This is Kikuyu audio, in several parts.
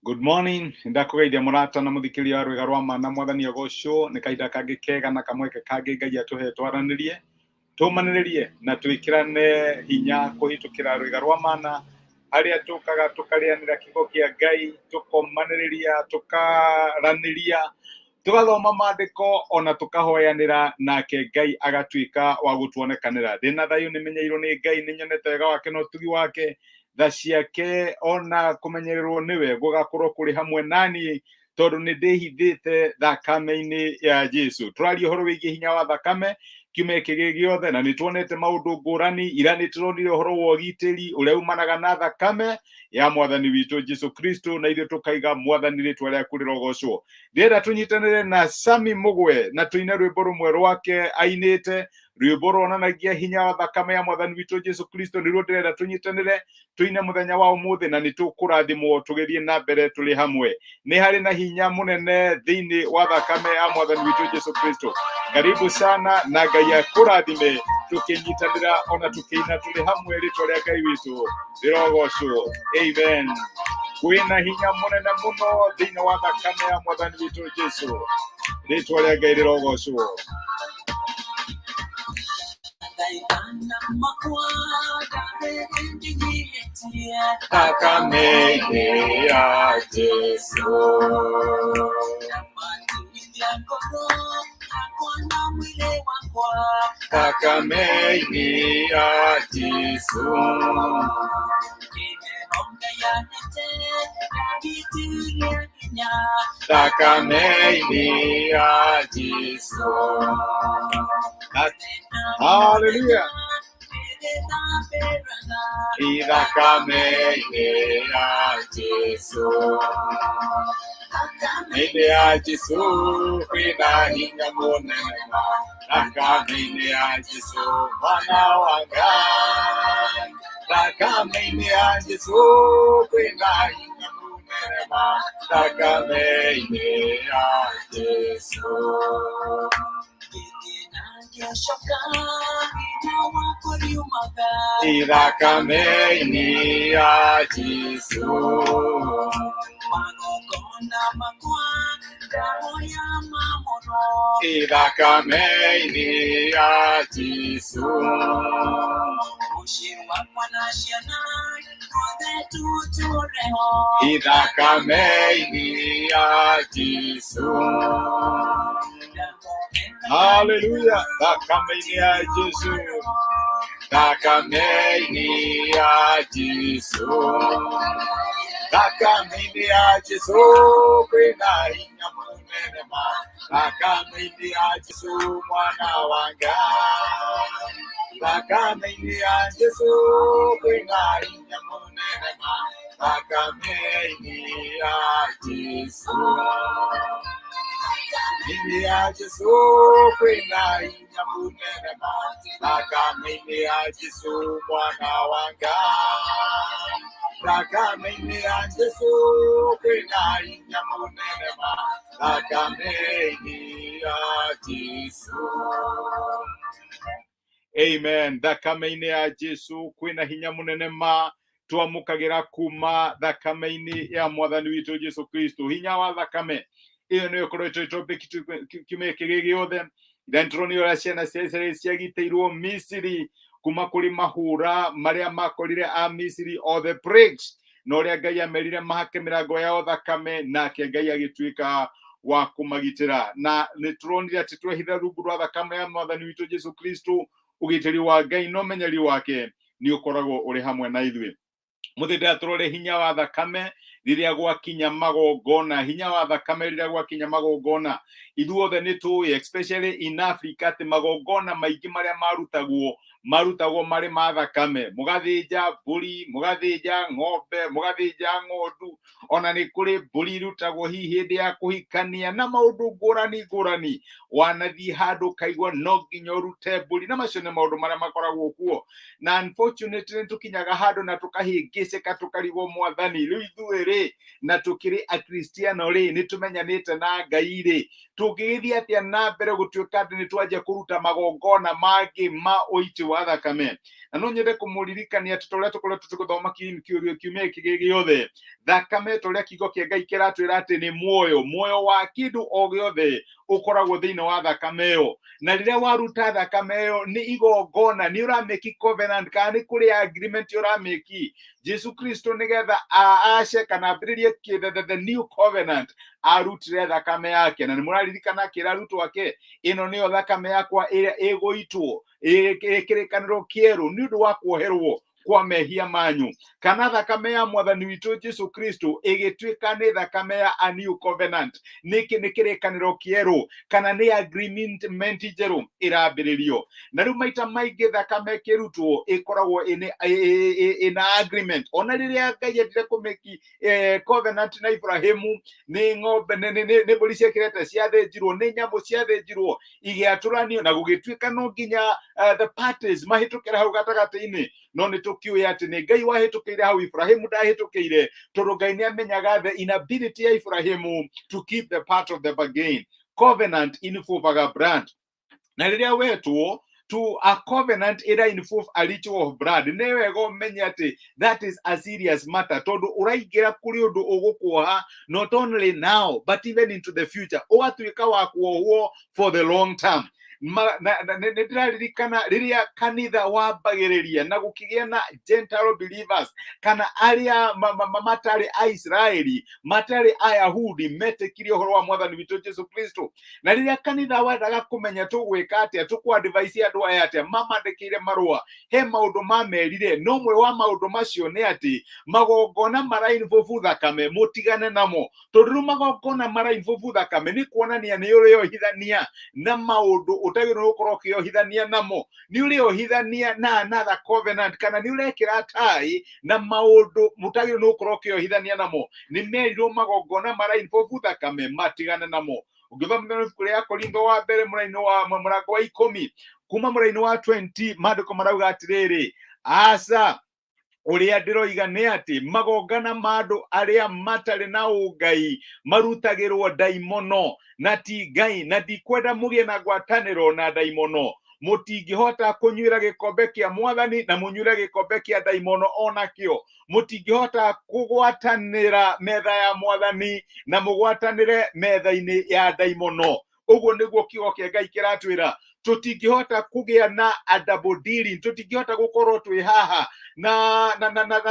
Good morning, ndakũgeithia mũrata na mũthikĩria wa rwĩga rwa ma na mwathani agocwo nĩ kahinda kangĩ kega na kamweke kangĩ Ngai atũhe twaranĩrie tũmanĩrĩrie na twĩkĩrane hinya kũhĩtũkĩra rwĩga rwa mana harĩa tũkaga tũkarĩanĩra kiugo kĩa Ngai, tũkomanĩrĩria, tũkaranĩria, tũgathoma maandĩko ona tũkahoyanĩra nake Ngai agatuĩka wa gũtuonekanĩra. Ndĩna thayũ nĩmenyeirwo nĩ Ngai, nĩnyonete wega wake na ũtugi wake, tha ciake ona kũmenyererwo nĩwe gũgakorwo kũrĩ hamwe naniĩ tondũ nĩ ndĩhithĩte thakame-inĩ ya Jesu. Tũraria ũhoro wĩgiĩ hinya wa thakame kiumia gĩkĩ gĩ gĩothe na nĩ tuonete maũndũ ngũrani. Ira nĩ tũronire ũhoro wa ũgitĩri ũrĩa umanaga na thakame ya mwathani witũ Jesu Kristo, na ithuĩ tũkaiga mwathani rĩtwa rĩaku rĩrogocwo. Ndĩrenda tũnyitanĩre na Sami Mũgwe na tũine rwĩmbo rũmwe rwake ainĩte, rwĩmbo ruonanagia hinya wa thakame ya mwathani witũ Jesu Kristo. Nĩruo ndĩrenda tũnyitanĩre tũine mũthenya wa ũmũthĩ na nĩ tũkũrathimwo tũgĩthiĩ na mbere tũrĩ hamwe. Nĩ harĩ na hinya mũnene thĩinĩ wa thakame ya mwathani witũ Jesu Kristo. Karibu sana na Ngai akũrathime tũkĩnyitanĩra ona tũkĩina tũrĩ hamwe, rĩtwa rĩa Ngai witũ rĩrogocwo. Amen. Kwĩna hinya mũnene mũno thĩinĩ wa thakame ya mwathani witũ Jesu, rĩtwa rĩa Ngai rĩrogocwo. Thakame-inĩ ya Jesu. Thakame-inĩ ya Jesu. Thakame-inĩ ya Jesu. Hallelujah. Ithakame-inĩ ya Jesu. Thakame-inĩ ya Jesu kwĩna hinya mũnene ma. Thakame-inĩ ya Jesu mwana wa Ngai. Thakame-inĩ ya Jesu kwĩna hinya mũnene ma. Thakame-inĩ ya Jesu. Ithakame-inĩ ya Jesu. Ithakame-inĩ ya Jesu. Ithakame-inĩ ya Jesu. Hallelujah. Thakame-inĩ ya Jesu. Thakame-inĩ ya Jesu. Thakame-inĩ ya Jesu kwĩna hinya mũnene ma. Thakame-inĩ ya Jesu mwana wa Ngai. Thakame-inĩ ya Jesu kwĩna hinya mũnene ma. Thakame-inĩ ya Jesu. Thakame-inĩ ya Jesu kwĩna hinya mũnene ma. Thakame-inĩ ya Jesu mwana wa Ngai. Thakame-inĩ ya Jesu kwĩna hinya mũnene ma. Thakame-inĩ ya Jesu. Amen. Thakame-inĩ ya Jesu kwĩna hinya mũnene ma twamũkagĩra kuma thakame-inĩ ya mwathani witũ Jesu Kristo. Hinya wa thakame ĩyo nĩyo ĩkoretwo ĩ topic kiumia gĩkĩ gĩ gĩothe. Then tũronire ũrĩa ciana cia Isiraeli ciagitĩirwo Misiri kuma kũrĩ mahũra marĩa makorire a Misiri or the plagues, na ũrĩa Ngai amerire mahake mĩrango yao thakame, nake Ngai agĩtuĩka wa kũmagitĩra. Na nĩ tũronire atĩ twehitha rungu rwa thakame ya mwathani witũ Jesu Kristo, ũgitĩri wa Ngai na ũmenyeri wake nĩ ũkoragwo ũrĩ hamwe na ithuĩ. Mũthĩ tũrore hinya wa thakame rĩrĩa gwakinya magongona, hinya wa thakame rĩrĩa gwakinya magongona. Ithuothe nĩ tũĩ, especially in Africa, atĩ magongona maingĩ marĩa marutagwo marutagwo marĩ ma thakame. Mũgathĩnja mbũri, mũgathĩnja ng'ombe, mũgathĩnja ng'ondu, ona nĩ kũrĩ mbũri irutagwo hihi hĩndĩ ya kũhikania na maũndũ ngũrani ngũrani. Wanathiĩ handũ ũkaigua no nginya ũrute mbũri, na macio nĩ maũndũ marĩa makoragwo kuo. Na unfortunately nĩ tũkinyaga handũ na tũkahĩngĩcĩka, tũkarigwo mwathani rĩu ithuĩ rĩ na tũkĩrĩ akristiano rĩ, nĩ tũmenyanĩte na Ngai rĩ, tũngĩgĩthiĩ atĩa na mbere gũtuĩka atĩ nĩ twanjia kũruta magongona mangĩ ma ũiti wa wa thakame. Na no nyende kũmũririkania atĩ ta ũrĩa tũkoretwo tũgĩthoma kiumia gĩkĩ gĩ gĩothe, thakame ta ũrĩa kiugo kĩa Ngai kĩratwĩra atĩ nĩ muoyo, muoyo wa kĩndũ o gĩothe ũkoragwo thĩinĩ wa thakame ĩyo. Na rĩrĩa waruta thakame ĩyo nĩ igongona, nĩ ũramĩki covenant kana nĩ kũrĩ agreement ũramĩki. Jesu Kristo nĩgetha ace kana ambĩrĩrie the new covenant arutire thakame yake. Na nĩ mũraririkana akĩra arutwo ake, ĩno nĩyo thakame yakwa ĩrĩa ĩgũitwo ĩ kĩrĩkanĩro kĩerũ nĩ ũndũ wa kuoherwo kwa mehia manyu. Kana thakame ya mwathani witũ Jesu Kristo ĩgĩtuĩka nĩ thakame ya a new covenant, nĩ kĩrĩkanĩro kĩerũ kana nĩ agreement njerũ ĩrambĩrĩrio. Na rĩu maita maingĩ thakame ĩkĩrutwo ĩkoragwo ĩna agreement. Ona rĩrĩa Ngai endire kũmĩki covenant na Ibrahimu, nĩ ng'ombe nĩ mbũri ciekĩrĩte ciathĩnjirwo, nĩ nyamũ ciathĩnjirwo igĩatũranio, na gũgĩtuĩka no nginya the parties mahĩtũkĩre hau gatagatĩ-inĩ. No nĩ tũkĩũĩ atĩ nĩ Ngai wahĩtũkĩire hau, Ibrahimu ndahĩtũkĩire, tondũ Ngai nĩ amenyaga the inability ya Ibrahimu to keep the part of the bargain. Covenant involvaga blood, na rĩrĩa wetwo to a covenant ĩrĩa involve a ritual of blood, nĩ wega ũmenye atĩ that is a serious matter, tondũ ũraingĩra kũrĩ ũndũ ũgũkuoha not only now but even into the future, ũgatuĩka wa kuohwo for the long term. Nĩ ndĩraririkana rĩrĩa kanitha wambagĩrĩria na gũkĩgĩa na Gentile believers, kana arĩa matarĩ Aisraeli, matarĩ Ayahudi, metĩkirie ũhoro wa mwathani witũ Jesu Kristo. Na rĩrĩa kanitha wendaga kũmenya tũgwĩka atĩa, tũkũ-advise andũ aya atĩa, mamandĩkĩire marũa, he maũndũ mamerire. No mwe wa maũndũ macio nĩ atĩ magongona mara-involve thakame mũtigane namo, tondũ rĩu magongona mara-involve thakame nĩ kuonania nĩ ũrĩohithania na maũndũ ũtagĩrĩirwo gũkorwo ũkĩohithania namo, nĩ ũrĩohithania na another covenant, kana nĩ ũrekĩra tai na maũndũ mũtagĩrĩirwo nĩ gũkorwo ũkĩohithania namo. Nĩ merirwo magongona mara-involve thakame matigane namo. Ũngĩthoma ibuku rĩa Korintho wa mbere mũraini wa mũrango wa 10 kuma mũraini wa 20, maandĩko marauga atĩrĩrĩ, aca, ũrĩa ndĩroiga nĩ atĩ magongona ma andũ arĩa matarĩ na ũngai marutagĩrwo ndaimono na ti Ngai, na ndikwenda mũgĩe na ngwatanĩro na ndaimono. Mũtingĩhota kũnyuĩra gĩkombe kĩa mwathani na mũnyuĩre gĩkombe kĩa ndaimono onakĩo. Mũtingĩhota kũgwatanĩra metha ya mwathani na mũgwatanĩre metha-inĩ ya ndaimono. Ũguo nĩguo kiugo kĩa Ngai kĩratwĩra. Tũtingĩhota kũgĩa na a double dealing, tũtingĩhota gũkorwo twĩ haha na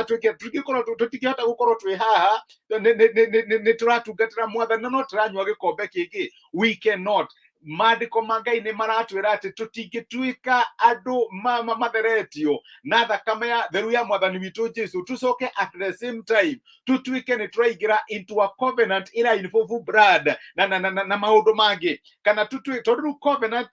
twĩke, tũtingĩhota gũkorwo twĩ haha nĩ tũratungatĩra mwathani na no tũranyua gĩkombe kĩngĩ. We cannot. Maandĩko ma Ngai nĩ maratwĩra atĩ tũtingĩtuĩka andũ matheretio na thakame ya theru ya mwathani witũ Jesu, tũcoke at the same time tũtuĩke nĩ tũraingĩra into a covenant ĩra involve blood na maũndũ mangĩ, kana tũtue, tondũ rĩu covenant,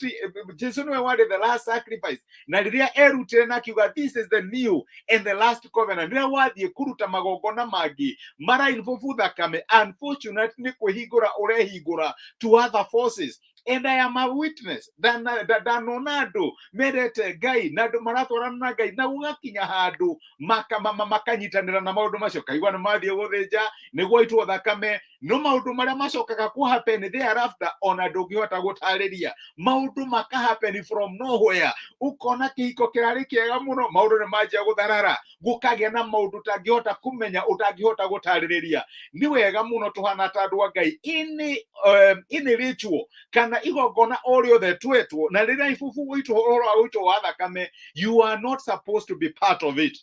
Jesu nĩwe warĩ the last sacrifice, na rĩrĩa erutire na akiuga, "This is the new and the last covenant," rĩrĩa wathiĩ kũruta magongona mangĩ mara involve thakame, unfortunately nĩ kwĩhingũra ũrehingũra to other forces. And I am a witness, ndanona andũ mendete Ngai na andũ maratwarana na Ngai, na gũgakinya handũ makanyitanĩra na maũndũ macio, kaigua nĩ mathiĩ gũthĩnja nĩguo aitwo thakame. No maũndũ marĩa macokaga kũ happen thereafter, ona ndũngĩhota gũtarĩria. Maũndũ maka happen from nowhere, ũkona kĩhiko kĩrarĩ kĩega mũno, maũndũ nĩ manjia gũtharara, gũkagĩa na maũndũ ũtangĩhota kũmenya, ũtangĩhota gũtarĩrĩria. Nĩ wega mũno tũhana ta andũ a Ngai, ini ritual kana igongona o rĩothe twetwo na rĩrĩa ibubu gũitwo ũhoro wa gũitwo wa thakame, you are not supposed to be part of it,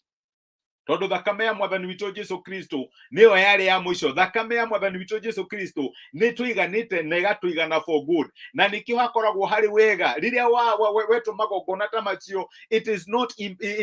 tondũ thakame ya mwathani witũ Jesu Kristo nĩyo yarĩ ya mũico. Thakame ya mwathani witũ Jesu Kristo nĩ tũiganĩte na ĩgatũigana for good. Na nĩkĩo hakoragwo harĩ wega rĩrĩa wetwo magongona ta macio, it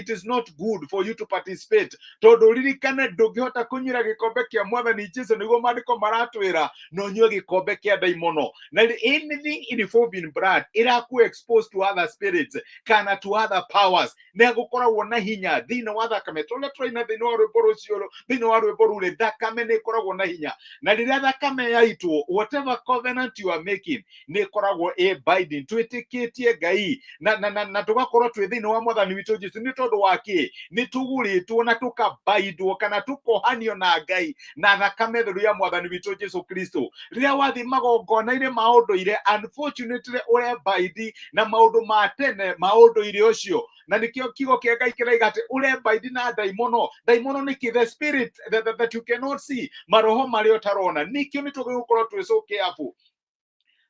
is not good for you to participate, tondũ ririkane ndũngĩhota kũnyuĩra gĩkombe kĩa mwathani Jesu, nĩguo maandĩko maratwĩra, na ũnyue gĩkombe kĩa ndaimono. Na anything involving blood ĩraku expose to other spirits kana to other powers, nĩ gũkoragwo na hinya thĩinĩ wa thakame tũrĩa tũraina. na thĩinĩ wa rwĩmbo rũcio, thĩinĩ wa rwĩmbo rũrĩ, thakame nĩ ĩkoragwo na hinya, na rĩrĩa thakame yaitwo, whatever covenant you are making nĩ ĩkoragwo ĩ binding. Twĩtĩkĩtie Ngai na tũgakorwo twĩ thĩinĩ wa Mwathani witũ Jesu. Nĩ tondũ wa kĩ? Nĩ tũgũrĩtwo na tũkabaindwo kana tũkohanio na Ngai na thakame theru ya Mwathani witũ Jesu Kristo. Rĩrĩa wathiĩ magongona-inĩ ma ũndũire, unfortunately ũrebaindi na maũndũ ma tene ma ũndũire ũcio, na nĩkĩo kiugo kĩa Ngai kĩraiga atĩ ũrebaindi na ndaimono. Ndaimono nĩ kĩ? The spirit that you cannot see, maroho marĩa ũtarona. Nĩkĩo nĩ twagĩrĩirwo gũkorwo twĩ so careful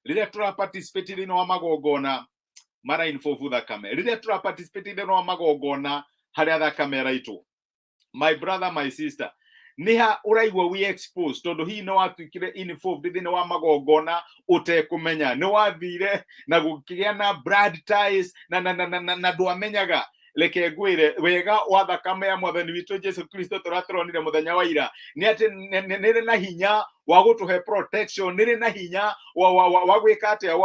rĩrĩa tũra participate thĩinĩ wa magongona mara involve thakame, rĩrĩa tũra participate thĩinĩ wa magongona harĩa thakame ĩraitwo. My brother, my sister, nĩ ha ũraigua we exposed? Tondũ hihi nĩ watuĩkire involved thĩinĩ wa magongona ũtekũmenya, nĩ wathire na gũkĩgĩa na blood ties na ndwamenyaga. Reke ngwĩre, wega wa thakame ya Mwathani witũ Jesu Kristo tũrĩa tũronire mũthenya wa ira nĩ atĩ nĩ ĩrĩ na hinya wa gũtũhe protection, nĩ ĩrĩ na hinya wa gwĩka atĩa?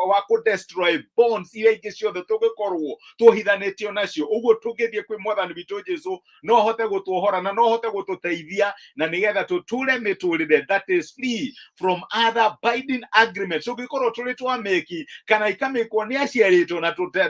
Wa kũ destroy bonds iria ingĩ ciothe tũngĩkorwo tuohithanĩtio nacio. Ũguo tũngĩthiĩ kwĩ Mwathani witũ Jesu, no ahote gũtuohora na no ahote gũtũteithia na nĩgetha tũtũre mĩtũrĩre that is free from other binding agreements tũngĩkorwo tũrĩ twamĩki kana ikamĩkwo nĩ aciarĩtwo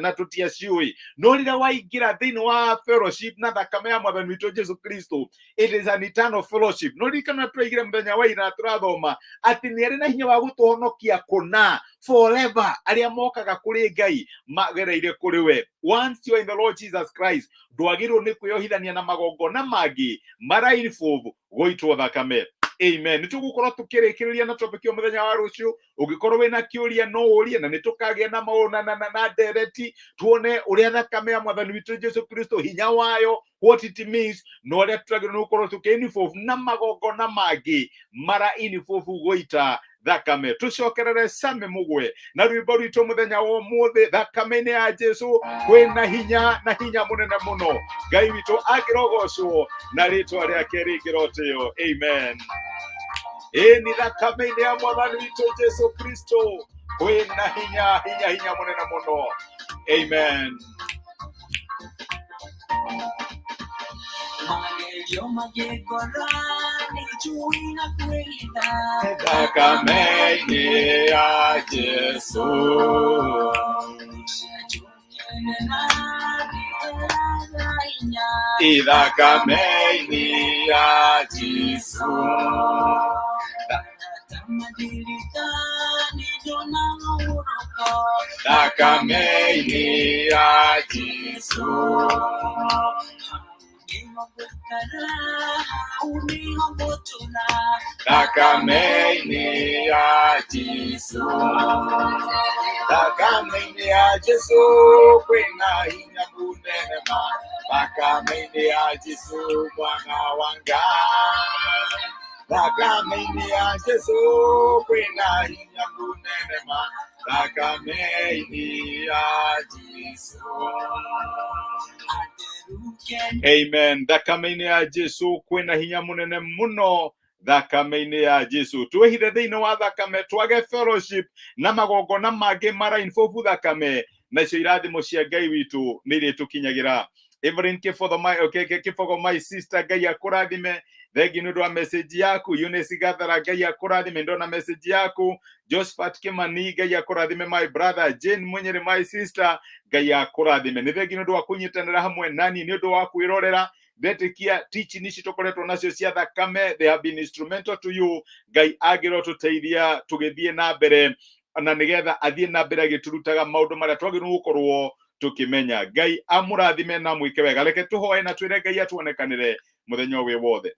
na tũtiaciũĩ. No rĩrĩa waingĩra thĩinĩ wa fellowship na thakame ya Mwathani witũ Jesu Kristo, it is an eternal fellowship. No ririkana tũraigire mũthenya wa ira tũrathoma atĩ nĩ arĩ na hinya wa gũtũhonokia kũna forever arĩa mokaga kũrĩ Ngai magereire kũrĩ we. Once you are in the Lord Jesus Christ, ndwagĩrĩirwo nĩ kwĩyohithania na magongona mangĩ mara involve gũitwo thakame. Amen. Nĩ tũgũkorwo tũkĩrĩkĩrĩria na topic ĩyo mũthenya wa rũciũ. Ũngĩkorwo wĩna kĩũria, no ũrie, na nĩ tũkagĩa na maũndũ na ndereti, tuone ũrĩa thakame ya Mwathani witũ Jesu Kristo, hinya wayo, what it means, na ũrĩa tũragĩrĩirwo nĩ gũkorwo tũkĩ na magongona mangĩ mara involve gũita thakame. Tũcokerere Same Mũgwe na rwĩmbo rwitũ mũthenya wa ũmũthĩ, thakame-inĩ ya Jesu kwĩna hinya na hinya mũnene mũno. Ngai witũ angĩrogocwo na rĩtwa rĩake rĩngĩrotĩo. Amen. Ĩni, thakame-inĩ ya Mwathani witũ Jesu Kristo kwĩna hinya, hinya, hinya mũnene mũno. Amen. Magerio magĩngora nĩnjũĩ na kwĩhitha thakame-inĩ ya Jesu. Cianjũkĩrĩra ndĩraga hinya Ithakame-inĩ ya Jesu. Madirika nĩnyonaga ũroko Thakame-inĩ ya Jesu. Nĩho ngũikara, hau nĩho ngũtũũra. Thakame-inĩ ya Jesu. Thakame-inĩ ya Jesu kwĩna hinya mũnene ma. Thakame-inĩ ya Jesu, mwana wa Ngai. Thakame-inĩ ya Jesu kwĩna hinya mũnene ma. Thakame-inĩ ya Jesu. Amen. Thakame-inĩ ya Jesu kwĩna hinya mũnene mũno. Thakame-inĩ ya Jesu, twĩhithe thĩinĩ wa thakame, twage fellowship na magongona mangĩ mara involve thakame, nacio irathimo cia Ngai witũ nĩ irĩtũkinyagĩra. Evelyn Kĩbotho, my, okay, Kĩbogo, my sister, Ngai akũrathime. Thengi nĩ ũndũ wa message yaku. Eunice Gathara, Ngai akũrathime, ndona message yaku. Josephat Kimani, Ngai akũrathime, my brother. Jane Munyere, my sister, Ngai akũrathime. Nĩ thengi nĩ ũndũ wa kũnyitanĩra hamwe nani, nĩ ũndũ wa kwĩrorera. Ndetĩkia teaching ici tũkoretwo nacio cia thakame, they have been instrumental to you. Ngai angĩrwo tũteithia tũgĩthiĩ na mbere na nĩgetha athiĩ na mbere agĩtũrutaga maũndũ marĩa twagĩrĩirwo gũkorwo tũkĩmenya. Ngai amũrathime na mwĩke wega. Reke tũhoe na twĩre Ngai atuonekanĩre mũthenya wĩ wothe.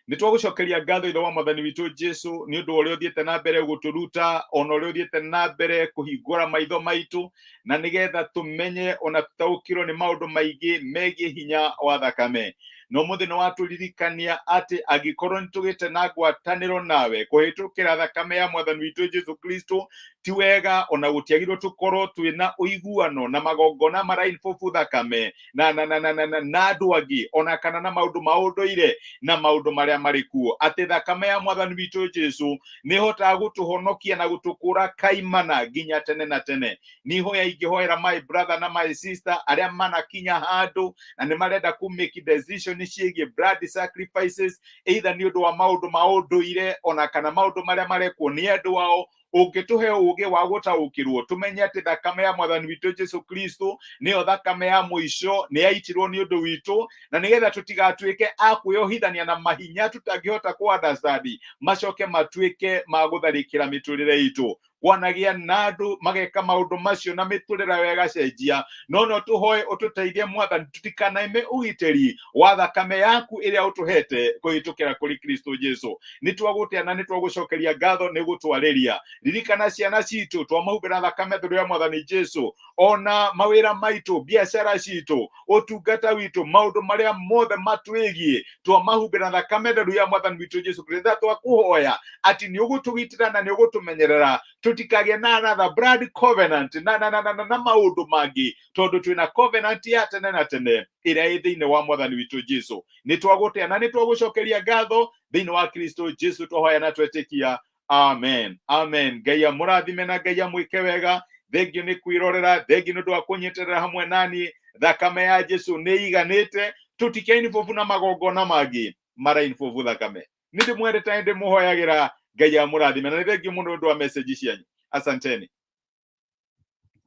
Nĩ twagũcokeria ngatho, Ithe wa Mwathani witũ Jesu, nĩ ũndũ wa ũrĩa ũthiĩte na mbere gũtũruta, ona ũrĩa ũthiĩte na mbere kũhingũra maitho maitũ na nĩgetha tũmenye ona tũtaũkĩrwo nĩ maũndũ maingĩ megiĩ hinya wa thakame. No mũthĩ nĩ watũririkania atĩ angĩkorwo nĩ tũgĩte na ngwatanĩro nawe kũhĩtũkĩra thakame ya Mwathani witũ Jesu Kristo, ti Ti wega ona gũtiagirwo tũkorwo twĩna ũiguano na magongona marainbobu thakame na na na na na na na andũ angĩ, ona kana na maũndũ ma ũndũire na maũndũ marĩa marĩ kuo, atĩ thakame ya mwathani witũ Jesu nĩ ĩhotaga gũtũhonokia na gũtũkũra kaimana nginya tene na tene. Nĩ ihoya ingĩhoera my brother na my sister arĩa manakinya handũ na nĩ marenda ku make decision ciĩgiĩ blood sacrifices, either nĩ ũndũ wa maũndũ ma ũndũire ona kana maũndũ marĩa marekwo nĩ andũ ao. Ũngĩtũhe ũũgĩ wa gũtaũkĩrwo tũmenye atĩ thakame ya mwathani witũ Jesu Kristo nĩyo thakame ya mũico, nĩ yaitirwo nĩ ũndũ witũ, na nĩgetha tũtigatuĩke a kwĩyohithania na mahinya tũtangĩhota kũ understand, macoke matuĩke ma gũtharĩkĩra mĩtũrĩre itũ. Kwanagĩa na andũ mageka maũndũ macio na mĩtũrĩre yao ĩgacenjia. No no tũhoe ũtũteithie, mwathani, tũtikanaime ũgitĩri wa thakame yaku ĩrĩa ũtũhete kũhĩtũkĩra kũrĩ Kristo Jesu. Nĩ twagũtĩa na nĩ twagũcokeria ngatho nĩ gũtwarĩria. Ririkana ciana citũ, twamahumbĩra thakame theru ya mwathani Jesu, ona mawĩra maitũ, biacara citũ, ũtungata witũ, maũndũ marĩa mothe matwĩgiĩ, twamahumbĩra thakame theru ya mwathani witũ Jesu Kristo. Twakũhoya atĩ nĩ ũgũtũgitĩra na nĩ ũgũtũmenyerera tũtikagĩe na another blood covenant na na na na, na, na maũndũ mangĩ, tondũ twĩna covenant ya tene na tene ĩrĩa ĩ thĩinĩ wa mwathani witũ Jesu. Nĩ twagũtĩa na nĩ twagũcokeria ngatho thĩinĩ wa Kristo Jesu twahoya na twetĩkia. Amen, amen. Ngai amũrathime na Ngai amwĩke wega. Thengio nĩ kwĩrorera, thengio nĩ ũndũ wa kũnyitĩrĩra hamwe nani. Thakame ya Jesu nĩ iganĩte, tũtikainbobu na magongona mangĩ marainbobu thakame. Nĩ ndĩmwendete, nĩ ndĩmũhoyagĩra. Ngai amũrathime na nĩ thengio mũno nĩ ũndũ wa message cianyu. Asanteni.